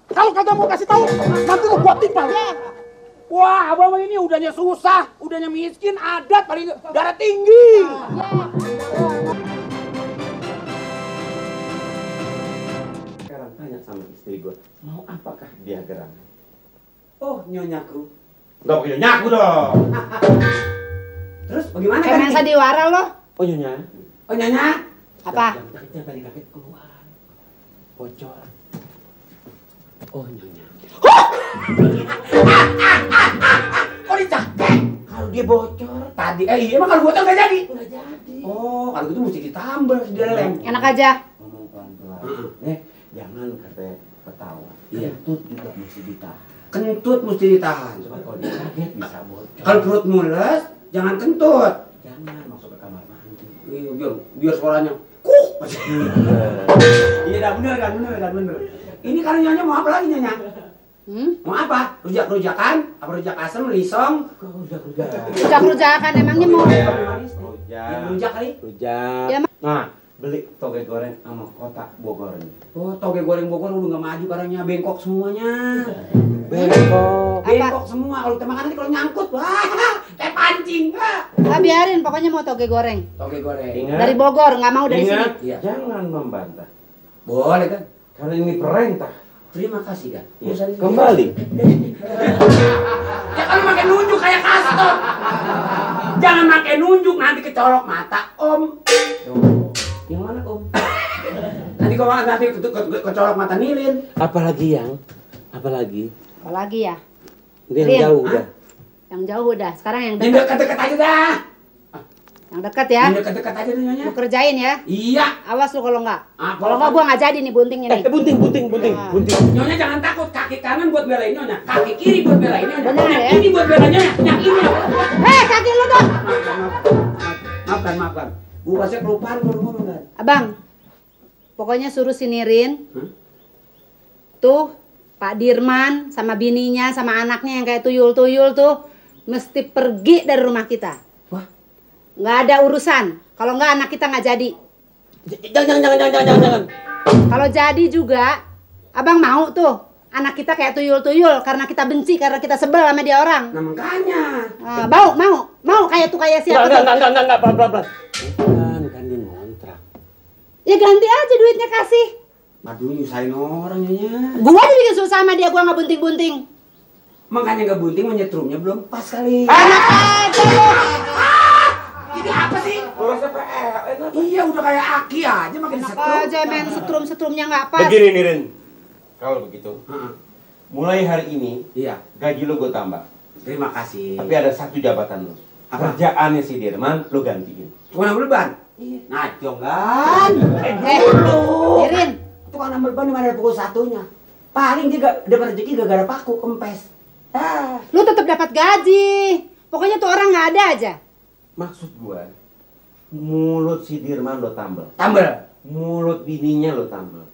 Kalau kagak mau kasih tahu, nanti lu gua timpal. Wah, abang ini udahnya susah, udahnya miskin, adat paling darah tinggi. Sekarang tanya sama istri gue, mau apakah dia geram? Oh, nyonyaku. Nggak pakai nyaku dong. Terus bagaimana Kayak main sandiwara lo. Oh nyonya. Oh, nyonya. Apa? Jaketnya tadi kakek keluar. Bocor. Oh nyonya. Oh, dicaket. Kalau dia bocor, Tadi, emang kalau bocor nggak jadi? nggak jadi. Oh, kalau gitu mesti ditambal di lem. Enak aja. Ngomong pelan-pelan. Heeh. Jangan kata ketawa. Iya. Kentut juga mesti ditahan. Kentut mesti ditahan. Sebab kalau dia kaget bisa bocor. Kalau perut mules, jangan kentut. Jangan masuk ke kamar mandi. Iya, biar suaranya kuk. Iya, dah bener kan, bener. Ini kalau nyonya mau apa lagi nyonya? Mau apa? Rujak-rujakan? Apa rujak asem, lisong? Rujak. Rujak-rujakan emangnya mau. Rujak kali? Rujak. Ya, Nah, beli toge goreng sama kotak Bogornya. Oh, toge goreng Bogor udah nggak maju karangnya bengkok semuanya. Bengkok. Bengkok semua. Kalau kita makan nanti kalau nyangkut, wah, kayak pancing. Ah, biarin, pokoknya mau toge goreng. Toge goreng. Ingat. Dari Bogor, nggak mau dari Ingat, sini. Iya. jangan membantah. Boleh kan? Karena ini perintah. Terima kasih kan. Ya, kembali. Ya kalau makin nunjuk kayak kastor. Jangan makin nunjuk nanti kecolok mata Om. Yang mana om? Nanti kecolok mata Nilin. Apalagi yang? Apalagi? Apalagi ya? Ini yang Rin. jauh udah. Yang jauh udah. Sekarang yang Yang dekat. dekat-dekat aja dah. Yang dekat ya. Yang dekat-dekat aja nih nyonya. Lu kerjain ya. Iya. Awas lu kalau nggak. Ah, Kalau nggak gua nggak jadi nih buntingnya nih. Bunting. Ah. Nyonya jangan takut, kaki kanan buat belain nyonya, kaki kiri buat belain nyonya. Benar, Yang ya? ini buat belain nyonya, yang ini. Kaki lu tuh. Maafkan. Gua pasti kelupaan kalau ngomong kan. Abang, pokoknya suruh sinirin. Tuh, Pak Dirman sama bininya sama anaknya yang kayak tuyul-tuyul tuh mesti pergi dari rumah kita. Wah. Nggak ada urusan. Kalau nggak anak kita nggak jadi. Jangan. Kalau jadi juga, abang mau tuh anak kita kayak tuyul-tuyul karena kita benci, karena kita sebel sama dia orang. Nah makanya. Mau kayak siapa tuh? Enggak, pelan-pelan. Kan dia ngontrak. Ya ganti aja duitnya kasih. Aduh nyusahin orang nyonya. Gua aja bikin susah sama dia, gua nggak bunting-bunting. Makanya nggak bunting menyetrumnya belum pas kali. Enak aja lu. Ini apa sih? Rasa PLN. Iya udah kayak aki aja makin Enak setrum. aja main setrum-setrumnya nggak pas. Begini nih Rin. Kalau begitu, Heeh. mulai hari ini Iya. gaji lo gue tambah. Terima kasih. Tapi ada satu jabatan lo. Apa? Kerjaannya si Dirman lo gantiin. Tukang nambel ban? Iya. Nah, kan. Irin, Tukang nambel ban di mana ada pukul satunya? Paling dia dapat rezeki gara-gara paku kempes. lu tetap dapat gaji. Pokoknya tuh orang nggak ada aja. Maksud gue, mulut si Dirman lo tambel. Tambel. Mulut bininya lo tambel.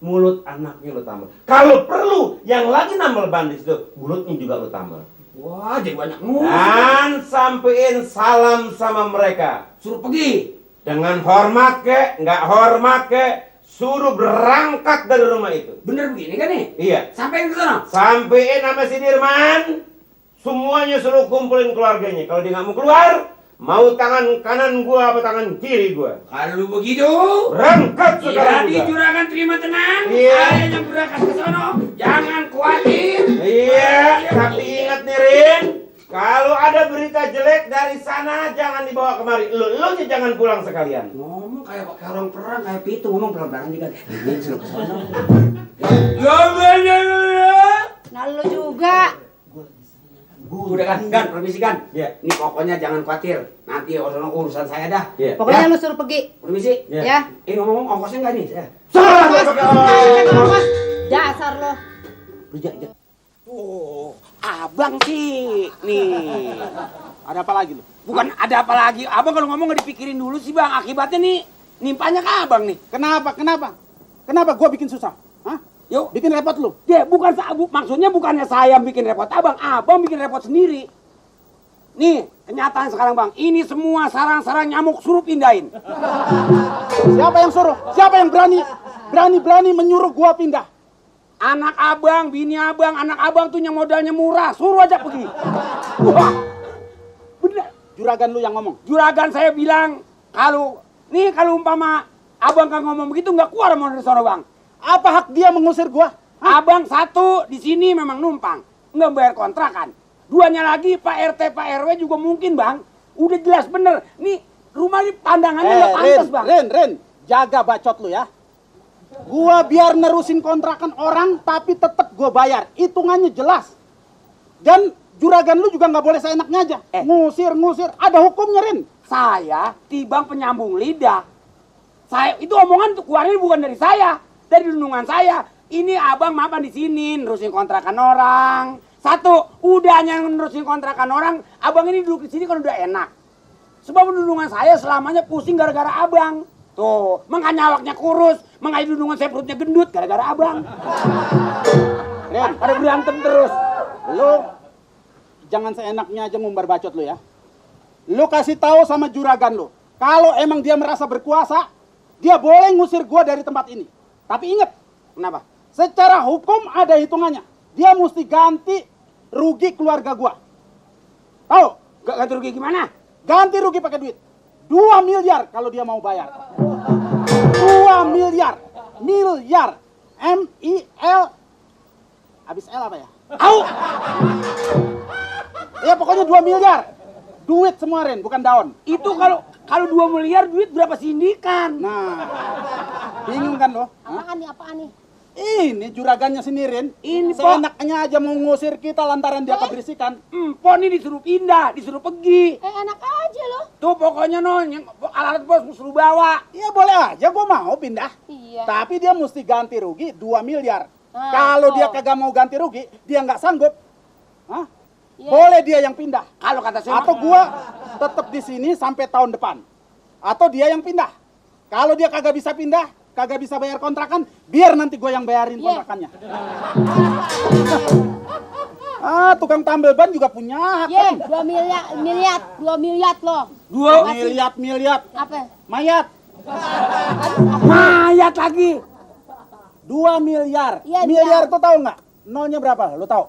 Mulut anaknya lo tambel. Kalau perlu yang lagi nambel ban di situ, mulutnya juga lo tambel. Wah, jadi banyak ngomong. Dan sampein salam sama mereka. Suruh pergi. Dengan hormat ke, nggak hormat ke, suruh berangkat dari rumah itu. Bener begini kan nih? Iya. Sampai ke sana. Sampein sama si Dirman, semuanya suruh kumpulin keluarganya. Kalau dia nggak mau keluar, mau tangan kanan gua apa tangan kiri gua. Kalau begitu, Berangkat sekarang di juga. juragan terima tenang. Iya. Saya yang berangkat ke sono. Jangan khawatir. Iya, tapi ingat nih Rin, kalau ada berita jelek dari sana jangan dibawa kemari. Lu jangan pulang sekalian. Ngomong kayak orang perang, kayak pitu. Ngomong pelan-pelan aja kan. Ini suruh ke sono. Nah lu juga. Udah kan, permisi kan? Iya. Ini pokoknya jangan khawatir. Nanti urusan saya dah. Iya. Pokoknya lu suruh pergi. Permisi. Iya. Ya. Ini ngomong ongkosnya nggak nih? Saya. Dasar lo. Oh, abang sih. Nih. Ada apa lagi lu? Bukan ada apa lagi. Abang kalau ngomong nggak dipikirin dulu sih bang. Akibatnya nih nimpanya ke abang nih. Kenapa gua bikin susah? Hah? Yuk. Bikin repot lu? Ya bukan maksudnya bukannya saya bikin repot abang bikin repot sendiri. Nih kenyataan sekarang bang. Ini semua sarang-sarang nyamuk suruh pindahin. Siapa yang suruh? Siapa yang berani menyuruh gua pindah? Anak abang, bini abang, anak abang tuh yang modalnya murah, suruh aja pergi. Wah, bener. Juragan lu yang ngomong. Juragan saya bilang, kalau umpama abang kan ngomong begitu nggak keluar mau dari sono bang. Apa hak dia mengusir gua? Abang satu di sini memang numpang, nggak bayar kontrakan. Duanya lagi Pak RT, Pak RW juga mungkin bang. Udah jelas bener, nih rumah ini pandangannya nggak pantas bang. Ren, jaga bacot lu ya. Gua biar nerusin kontrakan orang, tapi tetep gua bayar. Hitungannya jelas. Dan juragan lu juga nggak boleh seenaknya aja. Ngusir, ada hukumnya, Ren. Saya tibang penyambung lidah. Saya itu omongan tuh keluarnya bukan dari saya, dari dunungan saya. Ini abang mapan di sini nerusin kontrakan orang. Satu, udahnya nerusin kontrakan orang, abang ini duduk di sini kan udah enak. Sebab dunungan saya selamanya pusing gara-gara abang. Tuh, makanya awaknya kurus, makanya dudungan saya perutnya gendut gara-gara abang. Ren, Ada berantem terus. lu jangan seenaknya aja ngumbar bacot lu ya. Lu kasih tahu sama juragan lu, kalau emang dia merasa berkuasa, dia boleh ngusir gua dari tempat ini. Tapi ingat, Kenapa? secara hukum ada hitungannya. Dia mesti ganti rugi keluarga gua. Tahu? Gak ganti rugi gimana? Ganti rugi pakai duit. 2 miliar kalau dia mau bayar. 2 miliar. Miliar. M-I-L. Habis L apa ya? Au! Ya pokoknya 2 miliar. Duit semua, Ren, bukan daun. Itu kalau 2 miliar duit berapa sindikan? Nah, bingung kan lo? Hah? Apaan nih? Ini juragannya sini, Ren. Ini, Pok. Seenaknya aja mau ngusir kita lantaran dia keberisikan. Pon ini disuruh pindah, disuruh pergi. Enak aja loh. Tuh pokoknya yang alat bos suruh bawa. Ya boleh aja, gua mau pindah. Iya. Tapi dia mesti ganti rugi 2 miliar. Nah, Kalau itu. dia kagak mau ganti rugi, dia nggak sanggup. Hah? Iya. Boleh dia yang pindah. Kalau kata saya Atau gua tetap di sini sampai tahun depan. Atau dia yang pindah. Kalau dia kagak bisa pindah, kagak bisa bayar kontrakan, biar nanti gua yang bayarin Iya. kontrakannya. Tukang tambal ban juga punya hak. Ye, kan? 2 miliar loh. 2 Miliat. Apa? Mayat. mayat lagi. 2 miliar. Iya, Miliar iya. tuh tahu nggak? Nolnya berapa? Lo tahu?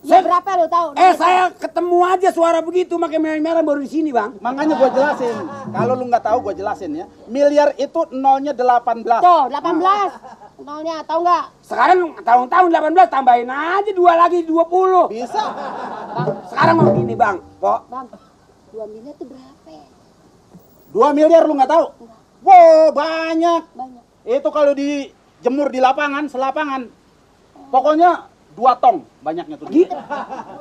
Ya berapa lo tahu? Saya ketemu aja suara begitu pakai merah-merah baru di sini, Bang. Makanya gua jelasin. Kalau lu nggak tahu, gua jelasin ya. Miliar itu nolnya 18. Tuh, 18. Nolnya, tahu nggak? Sekarang tahun-tahun 18 tambahin aja 2 lagi 20. Bisa. Sekarang mau gini, Bang. Pok, Bang, 2 miliar tuh berapa? 2 miliar lu nggak tahu? Wow, banyak. Banyak. Itu kalau dijemur di lapangan, selapangan. Pokoknya 2 tong banyaknya tuh.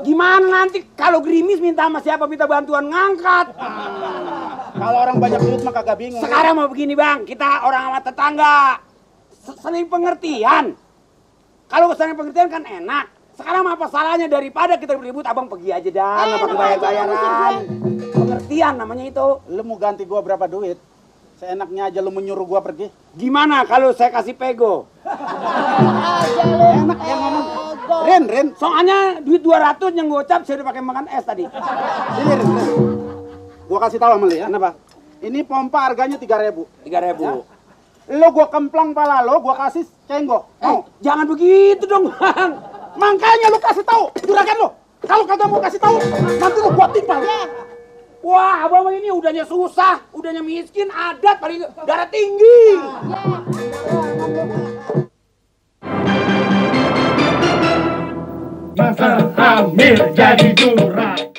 gimana nanti kalau gerimis minta sama siapa minta bantuan ngangkat? Kalau orang banyak duit mah kagak bingung. Sekarang mau begini, Bang. Kita orang sama tetangga. Saling pengertian. Kalau saling pengertian kan enak. Sekarang apa salahnya daripada kita ribut, abang pergi aja dah, nggak pakai bayar-bayaran. Pengertian namanya itu. Lu mau ganti gua berapa duit? Seenaknya aja lu menyuruh gua pergi. Gimana kalau saya kasih pego? Aja lo. Enak yang ngomong. Ren. Soalnya duit 200 yang gocap saya udah pakai makan es tadi. Sini, Ren. Gua kasih tahu sama lu ya. Kenapa? Ini pompa harganya 3.000. 3.000. Lu gua kemplang pala lo, gua kasih cenggok. Mau? Jangan begitu dong, Bang. Makanya lu kasih tahu, juragan lu. Kalau kagak mau kasih tahu, nanti lu gua timpal. Wah, abang ini udahnya susah, udahnya miskin, adat paling darah tinggi. Masa Amir jadi jurang.